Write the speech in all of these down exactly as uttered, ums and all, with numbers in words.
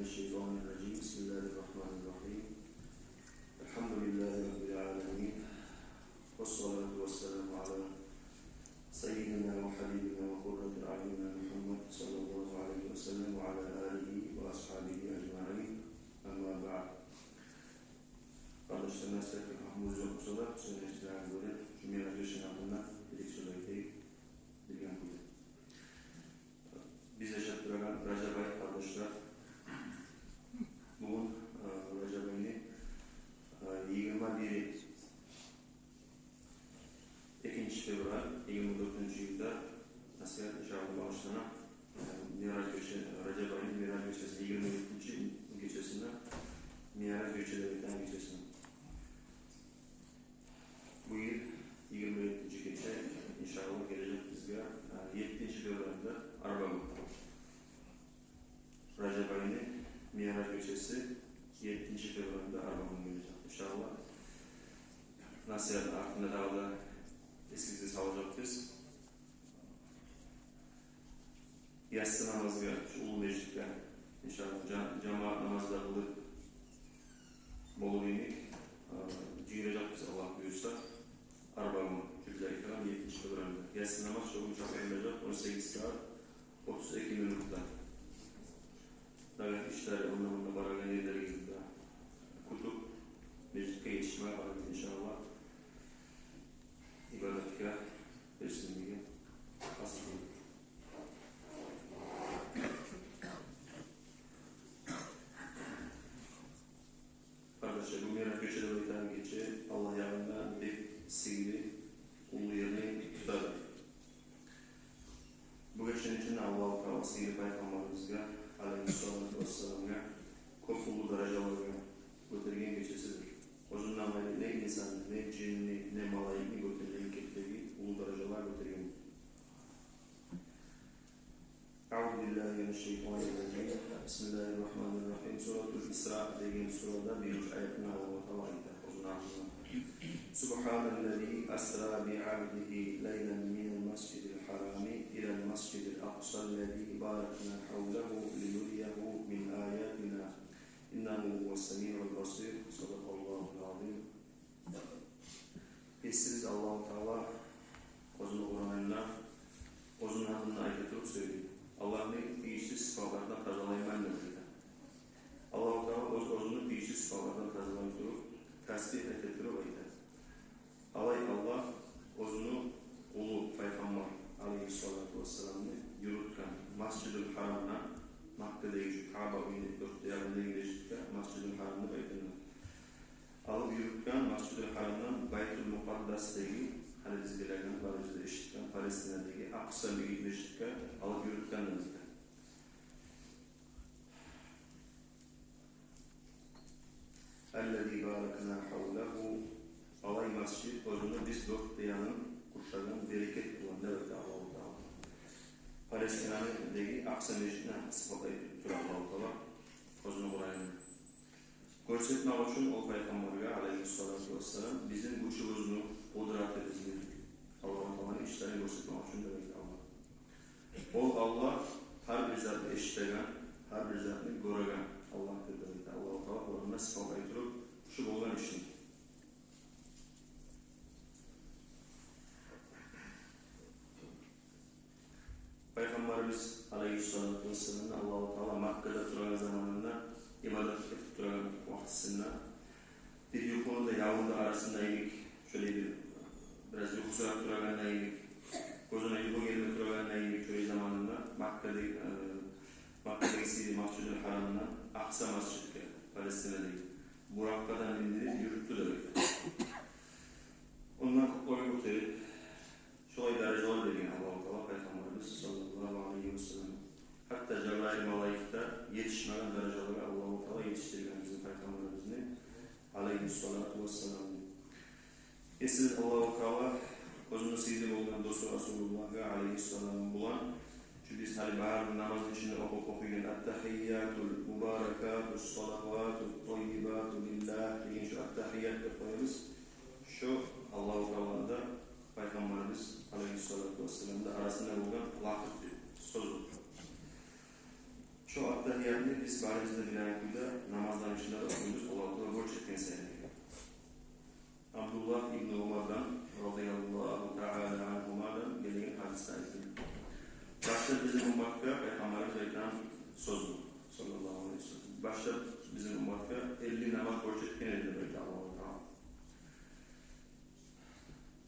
الشيطان الرجيم. بسم الله الرحمن الرحيم. الحمد لله رب العالمين. والصلاة والسلام على سيدنا وحبيبنا وقرة أعيننا محمد صلى الله عليه وسلم وعلى آله وأصحابه أجمعين. أما بعد. Къардашлар, насигьат гьакъымыз ёкъ буса да, сёйлешдиреген гёре, шу Миъраж гечени гьакъында бир-эки сёз айтайыкъ, билген кюйде. Биз яшап турагъан Ражаб ай, къардашлар, бугюн, э, Ражаб айны, э, йигирма бири, экинчи февраль, йигирма дёртюнчю йылда насигьат, иншааллагь, багъышлана, э, Миъраж гече, Ражаб айны Миъраж гечесине, йигирма еттинчи гечесине, Миъраж гече деп айтагъан гечесине. Бу йыл йигирма еттинчи гече, иншааллагь, гележек бизге, э, еттинчи февральда, арбагюн. Ражаб айны Миъраж гечеси еттинчи февральда, арбагюн гележек, иншааллагь. Насигьатны артында дагъы да эсигизге салажакъбыз. Яссы намазгъа шу уллу межитге, иншааллагь, жа-, жамаат намазда къылып болур йимик, э, жыйылажакъбыз, Аллагь буюрса, арбагюн, шу биз айтагъан еттинчи февральда. Яссы намаз шо гюн чакъырылажакъ он сегиз сагьат отуз эки минутда. Дагъы ишлер, онда-мунда барагъан ерлеригизде кютюп, межитге етишме къарайбыз, иншааллагь. Ибадатгъа, берсин деген къаст этейик. Къардашлар, бу Миъраж гече деп айтагъан гече Аллагь янында бек сыйлы, уллу ерни тутады. Бу гечени ичинде Аллагьу Таала сыйлы Пайхаммарыбызгъа, алейгьиссалату вассаламгъа, кёп уллу даражалагъа гётерген гечесидир. Оьзюнден къайры не инсанны, не жинни, не малайикни гётермейген кепдеги уллу даражалагъа гётерген. أعوذ بالله من الشيطان الرجيم. بسم الله الرحمن الرحيم. Суратул Исра деген сурада биринчи аятында Аллагьу Таала айта, оьзюню атындан: سبحان الذي أسرى بعبده ليلا من المسجد الحرام إلى المسجد الأقصى الذي باركنا حوله لنريه من آياتنا إنه هو السميع البصير. صدق الله العظيم. Есибиз Аллагьу Таала оьзюню Къуранында оьзюню гьакъында айта туруп сёйлей. Аллагьны тийишсиз сыпатлардан тазалайман деп айта. Аллагьу Таала оьз-оьзюн тийишсиз сыпатлардан тазалай туруп, тасбигь эте туруп айта. Алай Аллагь оьзюню къулу Пайхаммар, алейгьиссалату вассаламны, юрютген Масжидул Гьарамдан, Маккадагъы шу Каъба уьйню дёрт де ягъындагъы межитге Масжидул Гьарам деп айтылгъан. Алып юрютген Масжидул Гьарамдан Байтул Мукъаддасдагъы, гьали биз билеген, барыбыз да эшитген, Палестинадагъы Акъса межитге алып юрютген деп айта. الذي باركنا حوله. Алай масжид, оьзюню биз дёрт де янын къуршагъан берекет булан деп айта Аллагьу Таала. Палестинадагъы Акъса межитни сыпатлай туруп Аллагьу Таала оьзюню Къуранында. Гёрсетмек учун ол Пайхаммаргъа, алейгьиссалату вассалам, бизин гючюбюзню, къудратыбызны, Аллагьу Тааланы ишлерин гёрсетмек учун деп айта Аллагь. Ол Аллагь гьар бир затны эшитеген, гьар бир затны гёреген Аллагьдыр деп айта Аллагьу Таала Къуранда сыпатлай туруп шу болгъан ишни. Пайхаммарыбыз, алейгьиссалату вассаламны, Аллагьу Таала Маккада турагъан заманында, ибадат этип турагъан вакътисинде, бир юхуну да, явну да арасында йимик, шолай бир, бираз юхусурап турагъанда йимик, гёзюне юху гелме турагъанда йимик, шолай заманында Маккада, э, Маккадагъы сыйлы Масжидул Гьарамдан Акъса масжидге, Палестинадагъы, буракъгъадан миндирип юрютдю деп айта. Ондан кёклеге гётерип, шолай даражалар берген Аллагьу Таала Пайхаммарыбыз, саллаллагьу алейгьи ва саллам. Гьатта Жабраил малайик де етишмеген даражалагъа Аллагьу Таала етишдирген бизин Пайхаммарыбызны, алейгьиссалату вассаламны. Есибиз Аллагьу Таала оьзюню сыйлы болгъан досу Расулуллагьгъа, алейгьиссалам, булан шу биз гьали бары намазны ичинде охуп, охуйгъан «Аттагьиятул мубаракатус салаватут таййибату лиллагь» деген шу аттагьият деп къоябыз. Шу Аллагьу Тааланы да, Пайхаммарыбыз, алейгьиссалату вассаламны да арасында болгъан лакъыр деп сёз. Шо аттагьиятны биз барыбыз да билеген кюйде намазланы ичинде де охуйбуз, Аллагьу Таала борч этген саялы. Абдуллагь ибну Умардан, радияллагьу таала ангьумадан, гелген гьадисде айтылды. Башда бизин умматгъа Пайхаммарыбыз айтгъан сёз бу, саллаллагьу алайгьи ва саллам. Башда бизин умматгъа элли намаз борч этген эди деп айта Аллагьу Таала.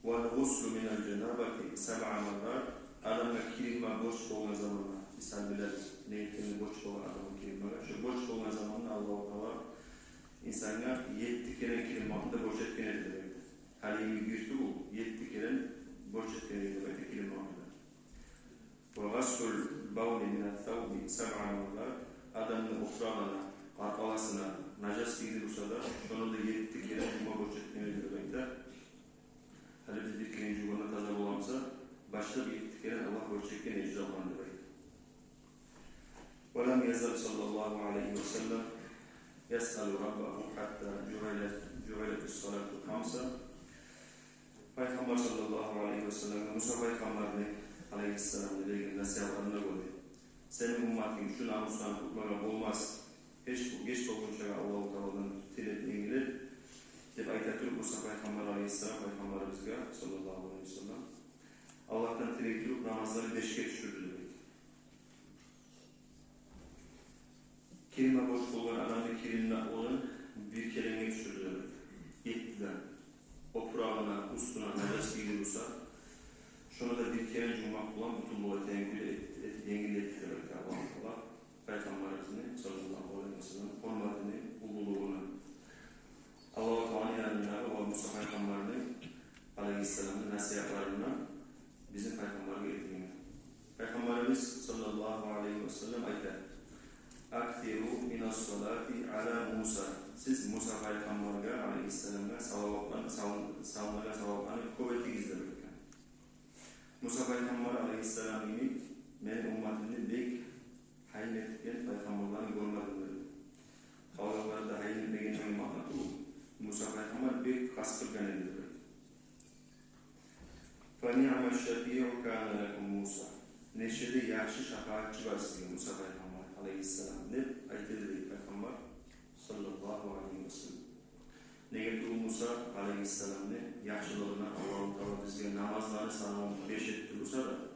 «Вал гъуслу минал жанабати сабъа маррат». Адамгъа киринме борч болгъан заманда, мисал билебиз, не этгени борч болгъан адамгъа киринмеге, шо борч болгъан заманда Аллагьу Таала инсангъа етти керен киринмекни де борч этген эди деп айта. Гьали йимик бир тюгюл, етти керен борч этген эди деп айта киринмекни де. «Ва гъаслул бавли минас савби сабъа маррат». Адамны опурагъына, къаркъарасына нажас тийди буса да, шону да етти керен жувма борч этген эди деп айта. Гьали биз бир керен жувгъанда таза боламыса, башгъа бир етти керен Аллагь борч этген эди жувмагъа деп айта. «Ва лам язал саллаллагьу алайгьи ва саллам ясъалу раббагьу гьатта жугъилат, жугъилатис салату гьамса». Пайхаммар саллаллагьу алайгьи ва салламгъа Муса пайхаммарны, алайгьиссаламны, берген насигьатларына гёре, сени умматынг шу намусланы тутмагъа болмас, геч, геч болгъунчагъа Аллагьу Тааладан тилеп, енгил эт деп айта туруп, Муса пайхаммар, алайгьиссалам, пайхаммарыбызгъа, саллаллагьу алайгьи ва саллам, Аллагьдан тилей туруп, намазланы бешге тюшюрдю деп айта. Киринме борч болгъан адамны киринмеклигин бир керенге тюшюрдю деп айта. Еттиден. Опурагъына, уьстюне нажас тийди буса, шону да бир керен жувмакъ булан бютюн болажакъ кюйде эт-, эт-, енгил этди деп айта Аллагьу Таала. Пайхаммарыбызны, саллаллагьу алайгьи ва саллам, гьюрметине, уллулугъуна. Аллагьу Тааланы янындагъы ва Муса пайхаммарны, алайгьиссаламны, насигьатларындан бизин пайхаммаргъа этилген. Пайхаммарыбыз, саллаллагьу алайгьи ва саллам, айта: «Аксиру минас салати ала Муса». Сиз Муса пайхаммаргъа, алайгьиссаламгъа, салаватланы, сал-, салмагъа салаватланы кёп этигиз деп айтгъан. Муса пайхаммар, алайгьиссалам, йимик мени умматымны бек гьайын этген пайхаммарланы гёрмедим деди. Къалгъанлары да гьайын этмегенден маъна тюгюл, Муса пайхаммар бек къаскъыргъан эди деди. «Фа ниъма шафиъу кана лакум Муса». Нече де яхшы шапаатчы бар сизге, Муса пайхаммар, алайгьиссалам, деп айта эди пайхаммар, саллаллагьу алайгьи ва саллам. Неге тюгюл Муса алайгьиссаламны яхшылыгъына Аллагьу Таала бизге намазланы санавун беш этди буса да,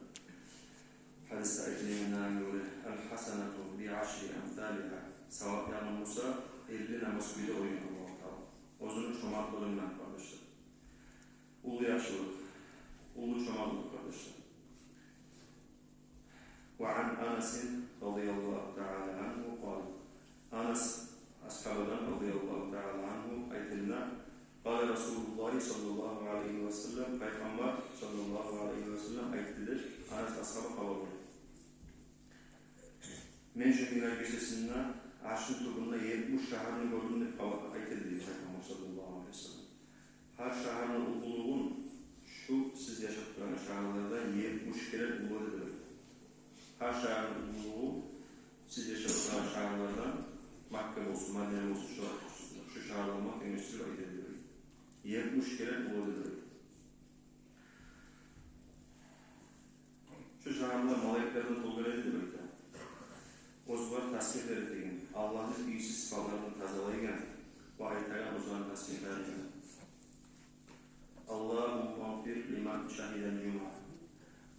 гьадисде айтылгъанына гёре, «Ал-хасанату би ашри амсалигьа». Савап ягъын буса, элли намаз кюйде къойгъан Аллагьу Таала. Оьзюню чомартлыгъындан, къардашлар. Уллу яхшылыкъ, уллу чомартлыкъ, къардашлар. Ва ан Анасин радияллагьу таала ангьу къала. Анас асгьабадан радияллагьу таала ангьу айтылына, къала Расулуллагьи саллаллагьу алайгьи ва саллам, пайхаммар саллаллагьу алайгьи ва саллам айтды деп Анас асгьаба хабар бере. Мен шу Миъраж гечесинде Аршны тюбюнде етмиш шагьарны гёрдюм деп хабар айта эди пайхаммар саллаллагьу алайгьи ва саллам. Гьар шагьарны уллулугъу шу сиз яшап турагъан шагьарлардан етмиш керен уллу эди деп айта. Гьар шагьарны уллулугъу сиз яшап турагъан шагьарлардан, Макка болсун, Мадина болсун, шу, шу шагьарлар булан тенглешдирип айта эди деп айта. Етмиш керен уллу эди деп айта. Шу шагьарлар малайиклерден толгъан эди деп айта. Оьзлер тасбигьлер этеген, Аллагьны тийишсиз сыпатлардан тазалайгъан ва айтагъан оьзлени тасбигьлерин: «Аллагьумма гъфир лиман шагьидал жумуа».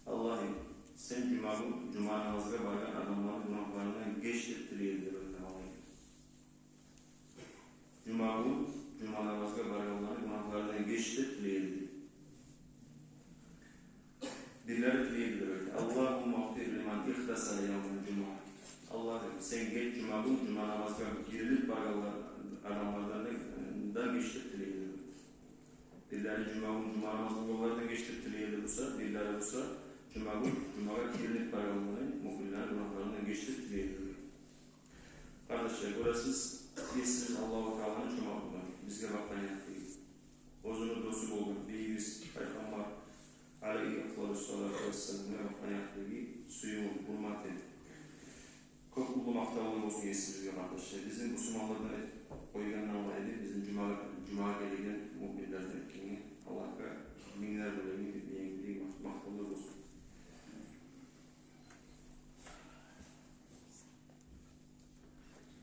Аллагьым, сен жума гюн жума намазгъа баргъан адамланы гюнагьларындан геч деп тилей эди деп айта малайик. Жума гюн жума намазгъа баргъанланы гюнагьларындан геч деп тилей эди. Бирлери тилей эди деп айта: «Аллагьумма гъфир лиман игътасала явмал жумуа». Аллагьым, сен геч жума гюн жума намазгъа гиринип баргъанлар, адамлардан да геч деп тилей эди. Бирлери жума гюн жума намаз къылгъанлардан геч деп тилей эди буса, бирлери буса жума гюн жумагъа гиринип баргъанланы, муъминлени гюнагьларындан геч деп тилей эди деп айта. Къардашлар, гёресиз, Есибиз Аллагьу Тааланы чомартлыгъын, бизге бакъгъан якълыгъы. Оьзюню досу болгъан бийибиз Пайхаммар алайгьи афдалу салату вассаламгъа бакъгъан якълыгъы, сюювю, гьюрмети. Кёп уллу макътавлар болсун Есибизге, къардашлар. Бизин бусурманлардан этип къойгъандан къайры, бизин жума, жумагъа гелеген муъминлерден этгенге Аллагьгъа минглер булан, минглер булан макътавлар болсун.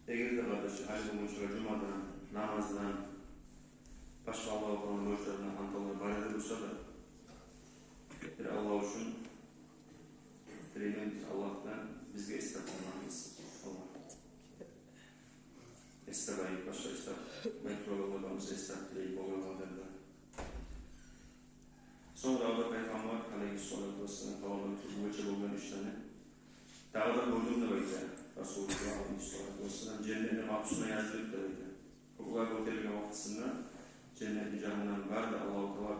Эгер де, къардаш, гьали болгъунчагъа жумадан, намаздан, башгъа Аллагьу Тааланы борчларындан хантавлар бар эди буса да, бир Аллагь учун тилеймен Аллагьдан бизге эс тапмагъа насип этсин Аллагь. Эс табайыкъ, башгъа эс тапмай турагъанлар бар буса, эс тап тилейик болгъан вакътиде. Сонг дагъы да Пайхаммар алейгьиссалату вассалам хабарлап турду бу гече болгъан ишлени. Дагъы да гёрдюм деп айта Расулуллагь алейгьиссалату вассалам женнетни къапусуна язылып деп айта. Къуллар гётерилген вакътисинде женнетни, жагьаннемни бары да Аллагьу Таала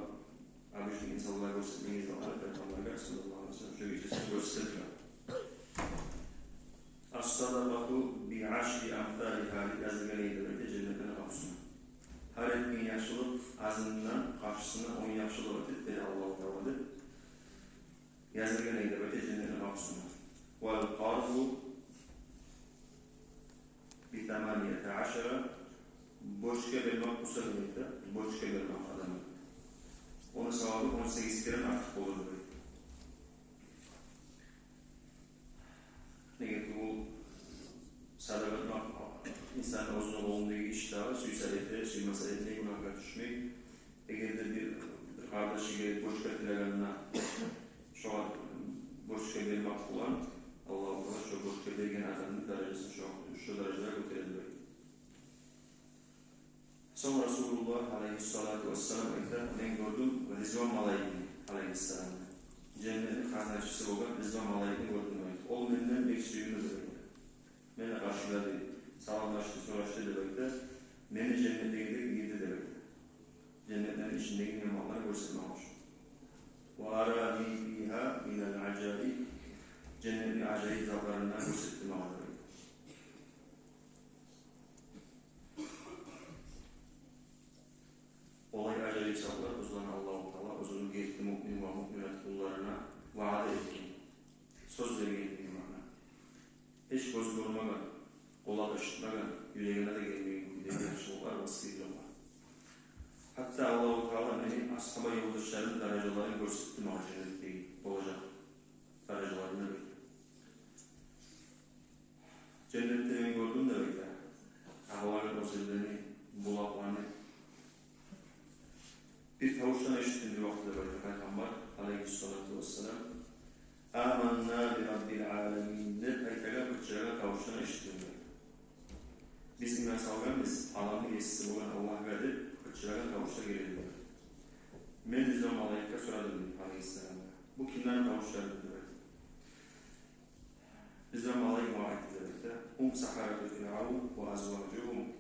обычный инсанлагъа гёрсетмеге язгъан Пайхаммаргъа саллаллагьу алайгьи ва саллам, шо гечесинде гёрсетилген. Ас-садакъату би ашри амсалигьа деп язылгъан эди деп айта женнетни къапусуна. Гьар этген яхшылыкъ азындан къаршысына он яхшылыкъ этип бере Аллагьу Таала деп язылгъан эди деп айта женнетни къапусуна. Вал къарзу би саманията ашара, борчгъа бермек буса деп айта, борчгъа бермек адамны, ону савабы он сегиз керен артыкъ болур деп айта. Неге тюгюл садагъа этмек инсан оьзюню къолундагъы иш дагъы, сюйсе эте, сюймесе этмей, гюнагьгъа тюшмей. Эгер де бир, бир къардашы гелип борчгъа тилегенде, шогъар борчгъа бермек булан Аллагьу Таала шо борчгъа берген адамны даражасын шо, шо даражагъа гётере деп айта. Сонг Расулуллагь алейгьиссалату вассалам айта: «Мен гёрдюм Ризван малайикни алейгьиссаламны, женнетни хазначысы болгъан Ризван малайикни гёрдюм», — айта. «Ол менден бек сююндю», — деп айта. «Мени къаршылады, саламлашды, сорашды», — деп айта. «Мени женнетдегилер гирди», — деп айта. Женнетни ичиндеги ниъматланы гёрсетмек учун. «Ва арани фигьа минал ажаиб», женнетни ажайып затларындан гёрсетди магъа деп айта. Олай ажайып затлар, оьзлени Аллагьу Таала оьзюню герти муъмин ва муъминат къулларына ваъда этген, сёз берген деген маъна. Гьеч гёз гёрмеген, къулакъ эшитмеген, юрегине де гелмеген кюйдеги яхшылыкълар ва сыйлыкълар. Гьатта Аллагьу Таала мени асгьаба ёлдашларымны даражаларын гёрсетди магъа, женнетдеги болажакъ даражаларын да берди. Женнетде мен гёрдюм деп айта агъаларын, оьзенлени, булакъланы. Бир тавушдан эшитдим бир вакътиде деп айта Пайхаммар алейгьиссалату вассалам. «Аманна би раббил аламин» деп айтагъан, къычырагъан тавушдан эшитдим деп. «Биз иман салгъанбыз аламны есиси болгъан Аллагьгъа» деп къычырагъан тавушлар геле эди. Мен Ризван малайикге сорадым деп, алейгьиссаламгъа: «Бу кимлени тавушларыдыр?» — деп айта. Ризван малайик магъа айтды деп айта: «Гьум сахарату Фиръавн ва азважугьум».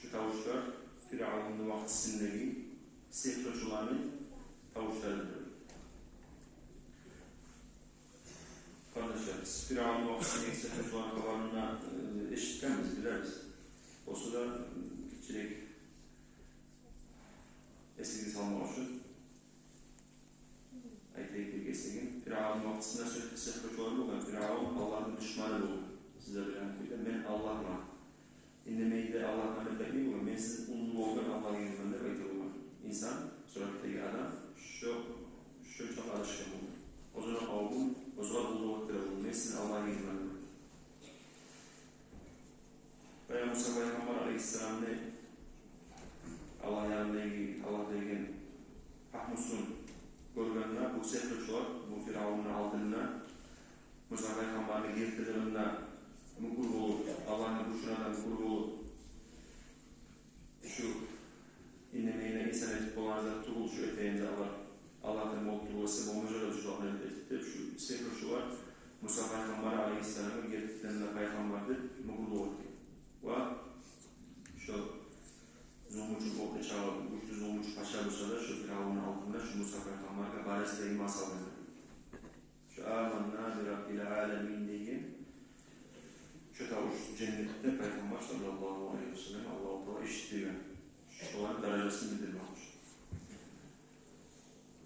Шу тавушлар Фиръавнну вакътисиндеги сигьручуланы тавушларыдыр. Къардашлар, биз Фиръавнну вакътисиндеги сигьручуланы хабарын, э, эшитгенбиз, билебиз. Болса да, э, гиччирек эсигизге салмакъ учун айтайыкъ бир гесегин. Фиръавнну вакътисинде сигьручулар болгъан. Фиръавн Аллагьны душманы болгъан. Сиз де билеген кюйде, «Мен Аллагьман, иннемейде Аллагьман» деп айтмай болгъан, «Мен сизин уллу болгъан Аллагьыгъызман» деп айта болгъан. Инсан, сураттагъы адам, шо, шонча къарышгъан болгъан. Оьзюню къавмун оьзюне къуллукъ этдире болгъан. «Мен сизин Аллагьыгъызман» деп айта. Баягъы Муса пайхаммар алейгьиссаламны Аллагь янындагъы, Аллагь берген пагьмусун гёргенде, бу сигьручулар, бу Фиръавнну алдында Муса пайхаммарны гертилигине мюкюр болуп, Аллагьны гючюне де мюкюр болуп, шу иннемейни инсан этип болагъан зат тюгюл шу этеген затлар, Аллагьдан болуп туруп эсе болмажакъ эди шуланы этип деп, шу сигьручулар Муса пайхаммар алейгьиссаламны гертиден де пайхаммар деп мюкюрлюк этген. Ва шо зулмучу болуп чагъы, гючлю зулмучу пача буса да, шо Фиръавнну алдында шо Муса пайхаммаргъа барысы да иман салгъан. Шо «Аманна би раббил аламин» деген шо тавуш женнетде Пайхаммар саллаллагьу алайгьи ва саллам, Аллагьу Таала эшитдирген. Шоланы даражасын билдирмек учун.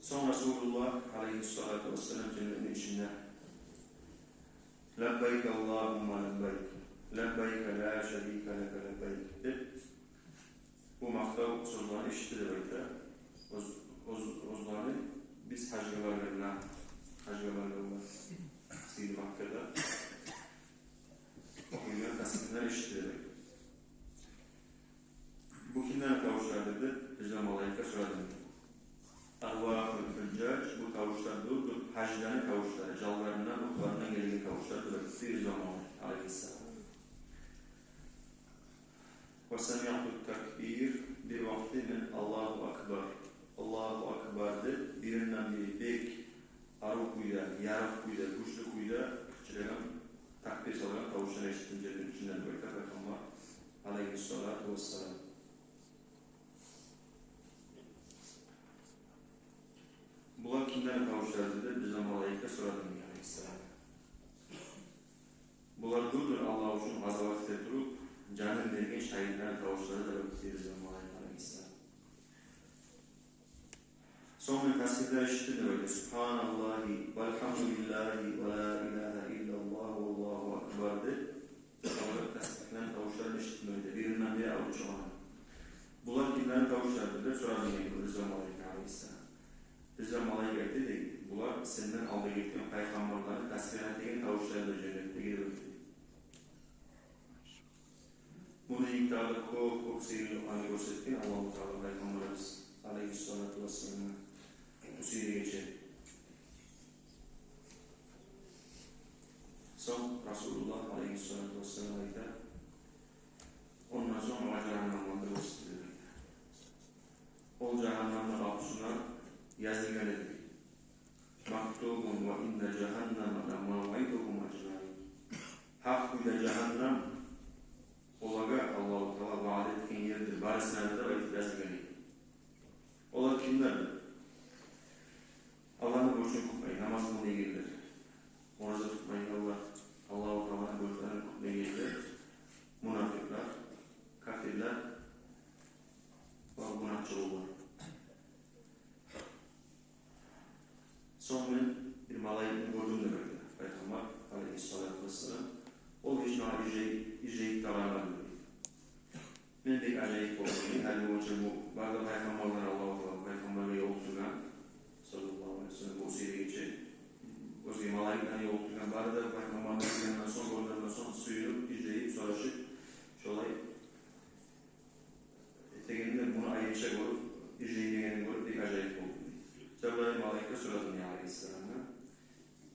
Сонг Расулуллагь алайгьиссалату вассалам женнетни ичинде: «Лаббайк Аллагьумма лаббайк, лаббайк ла шарика лака лаббайк» деп, бу макътав сёзлени эшитди деп айта. Оьз-, оьз-, оьзлени биз гьажгъа баргъанда, гьажгъа баргъанда, сыйлы Маккада охуйгъан тасбигьлени эшитди деп айта. деп бир заман малайикге сорады. Арвагьул гьужжаж, бу тавушлар дюр, дюр гьажланы тавушлары, жанларындан, рухларындан гелген тавушлар деп айтды бир заман малайик алайгьиссалам. Ва самиъту такбир, бир вакъти мен Аллагьу акбар, Аллагьу акбар деп биринден бири бек арив кюйде, ярыкъ кюйде, гючлю кюйде къычырагъан, такбир салагъан тавушлар эшитдим женнетни ичинде деп айта Пайхаммар алайгьиссалату вассалам. Булар кимлени тавушларыдыр деп бир заман малайикге сорады алайгьиссалам. Булар дюр, дюр Аллагь учун къазават эте туруп жанын берген шагьитлени тавушлары деп айтды бир заман малайик алайгьиссалам. Сонг мен тасбигьлер эшитдим деп айта. Субгьаналлагьи валгьамдулиллагьи ва ла илагьа иллаллагьу валлагьу акбар деп. Олар тасбигьлени тавушларын эшитдим деп айта. Биринден бири арив чыгъагъан. Булар кимлени тавушларыдыр деп сорады бир заман малайик алайгьиссалам. Бир заман малайик айтды дей, булар сенден алда гетген пайхаммарланы тасбигь этеген тавушларыдыр женнетдеги деп айтды. Муну йимик дагъы да кёп, кёп сыйлыкъланы гёрсетген Аллагьу Таала Пайхаммарыбыз алайгьиссалату вассаламгъа бу сыйлы гече. Сонг Расулуллагь алайгьиссалату вассалам айта: «Ондан сонг магъа жагьаннемни де гёрсетди», — деп айта. Ол жагьаннемни къапусуна язылгъан эди: «Мактубун ва инна жагьаннама ламавъидугьум ажмаин». Гьакъ кюйде жагьаннем олагъа Аллагьу Таала ваъда этген ердир барысына да деп айтып язылгъан эди. Олар кимлердир? Аллагьны борчун кютмей, намаз къылмайгъанлар, ораза тутмайгъанлар, Аллагьу Тааланы борчларын кютмейгенлер, мунафикълер, капирлер ва гюнагьчылар. Сонг мен бир малайикни гёрдюм деп айта Пайхаммар алайгьиссалату вассалам. Ол гьеч магъа иржай-, иржайып да къарамады деп айта. Мен бек ажайып болдум. Гьали болгъунча бу бары да пайхаммарлар, Аллагьу Таала пайхаммаргъа ёлукъдургъан, саллаллагьу алайгьи ва саллам, бу сыйлы гече оьзге малайиклени ёлукъдургъан бары да пайхаммарлар гелгенден сонг, гёргенден сонг сююнюп, иржайып, сорашып, шолай этегенде, муну айрыча гёрюп, иржайгъанын гёрюп, бек ажайып болдум. Жабрайыл малайикге сорадым, я алайгьиссаламгъа,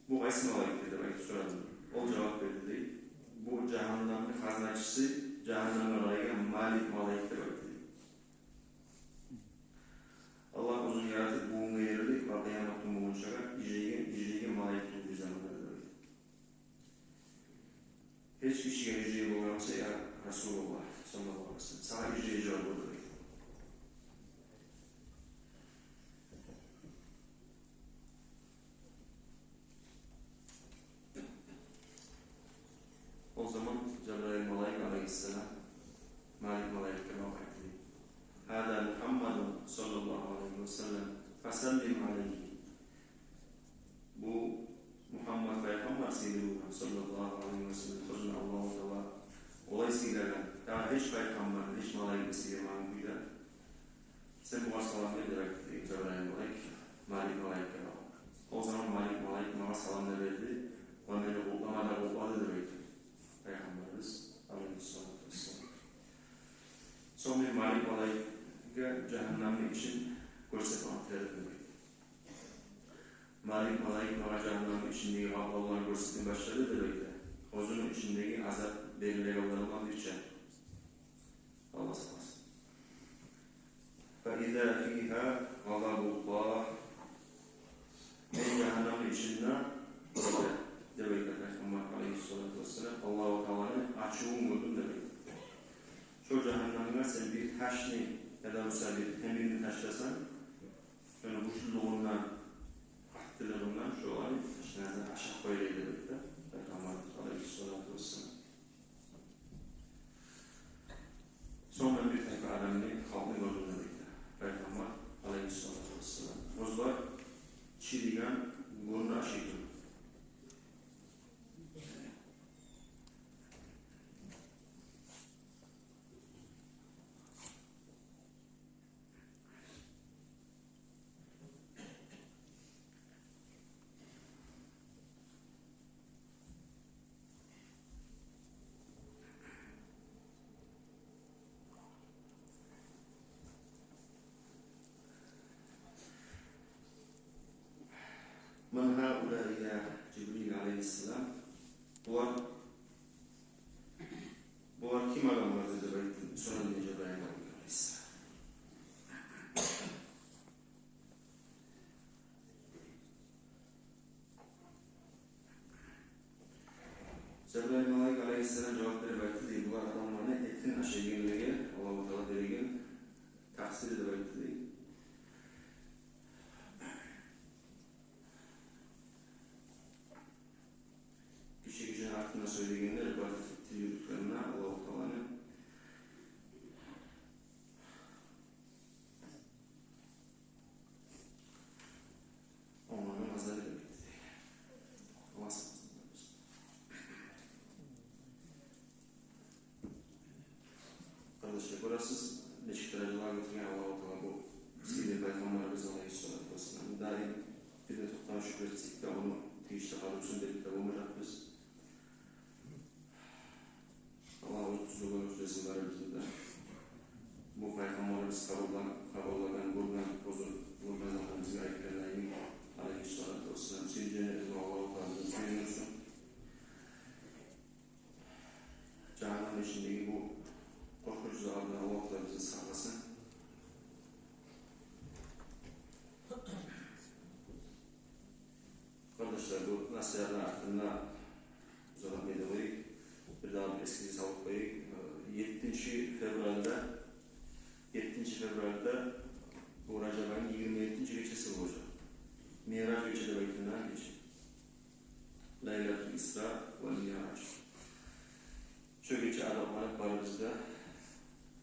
бу къайсы малайикдир деп айтып сорадым. Ол жавап берди дей: «Бу жагьаннемни хазначысы, жагьаннемни къарайгъан Малик малайик», — деп айтды дей. Аллагь оьзюн яратып бугюнге ерли ва къыямат гюн болгъунча иржайгъан, иржайгъан малайик тюгюл бир заманда да деп айтды. Гьеч кишиге иржай болгъан буса, я Расулуллагь саллаллагьу алайгьи ва саллам, сагъа иржай жавап болду дей. О заман Жабрайыл малайик алайгьиссалам Малик малайикге барып айтды: «Гьаза Мугьаммадун саллаллагьу алайгьи ва саллам, фасаллим алайгьи». Бу Мугьаммад пайхаммар сыйлы болгъан, саллаллагьу алайгьи ва саллам, оьзюн Аллагьу Таала олай сыйлагъан, дагъы гьеч пайхаммар, гьеч малайик де сыйламагъан кюйде. Сен бугъар салам бер деп айтды дей Жабрайыл малайик Малик малайикге барып. О заман Малик малайик магъа салам да берди ва мени къутлама да къутлады деп айтды Пайхаммарыбыз алайгьиссалату вассалам. Сонг мен Малик малайикге жагьаннемни ичин гёрсетме тиледим деп айтды. Малик малайик магъа жагьаннемни ичиндеги къаплавланы гёрсетме башлады деп айтды. Оьзюню ичиндеги азап берилегенлер булан бирче. Аллагь сакъласын. «Фа иза фигьа гъазабуллагь». Мен жагьаннемни ичинде, деп айтды Пайхаммар алайгьиссалату вассалам, Аллагьу Тааланы ачувун гёрдюм деп айтды. Шо жагьаннемге сен бир ташны яда буса бир темирни ташласанг, шону гючлюлюгюнден, къаттылыгъындан шоланы ташны ашап къояр эди деп айтды Пайхаммар алайгьиссалату вассалам. Сонг мен бир тайпа адамны, халкъны гёрдюм деп айтды Пайхаммар алайгьиссалату вассалам. Оьзлер чириген гённю ашай туруп. алайгьиссалам. Булар, булар ким адамлар деп айтды, сорады Жабраил малайик алайгьиссалам. Жабраил малайик алайгьиссалам жавап берип айтды дей: булар адамланы этин ашайгъанлагъа Аллагьу Таала береген такъсир деп айтды дей. Гиши гишини артында сёйлегенлер, ибадат этип юрютгенлер Аллагьу Тааланы ону азабы деп айтды дей. Аллагь сакъласын. Къардашлар, гёресиз, нечик даражалагъа гетирген Аллагьу Таала бу сыйлы пайхаммарыбыз алайгьиссалату вассалам. Даим бир де токътамай шюкюр этсек де, ону тийишли къадар учун берип де болмажакъбыз. Аллагь оьзю тюзелгенни тюзесин барыбызны да. Бу пайхаммарыбыз къабуллан-, къабуллагъан, гёрген, оьзю гёрген затны бизге айтгъанлайын, алайгьиссалату вассалам, сююнчю Аллагьу Таала бизин сююндюрсюн. Жагьаннам эшигиндеги бу къоркъунчлу азапдан Аллагьу Таала бизин сакъласын. Къардашлар, бу насигьатны артында узакъ айтмай да къояйыкъ, бир дагъы бир эсгизге салып къояйыкъ. Э, еттинчи февральда, еттинчи февральда, бу Ражаб айны йигирма еттинчи гечеси болажакъ. Миъраж гече деп айтылагъан гече. Лайлатул Исра ва Миъраж. Шо гече азапланып барыбыз да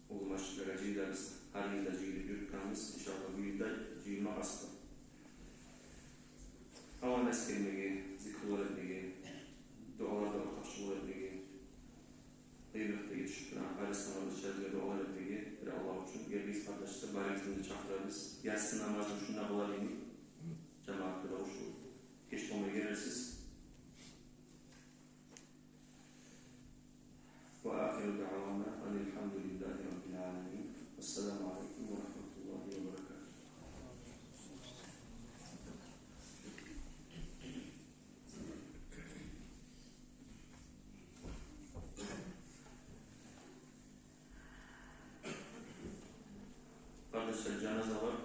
уллу межитлеге жыйылабыз. Гьар йыл да жыйылып юрютгенбиз, иншааллагь, бу йыл да жыйылма къаст бар. Аллагьны эсгермеге, зикрулар этмеге, дуаларда ортакъчылыкъ этмеге, гъыйбатгъа тюшюп турагъан къардашларыбызгъа дуалар этмеге, бир Аллагь учун гелигиз, къардашлар, барыгъызны да чакъырабыз. Яссы намазны шунда къылар эдик, жамаатгъа да къошулуп. Геч болмай гелерсиз. وآخر دعوانا أن الحمد لله رب العالمين. والسلام عليكم ورحمة الله وبركاته. Къардашлар, жаназа бар,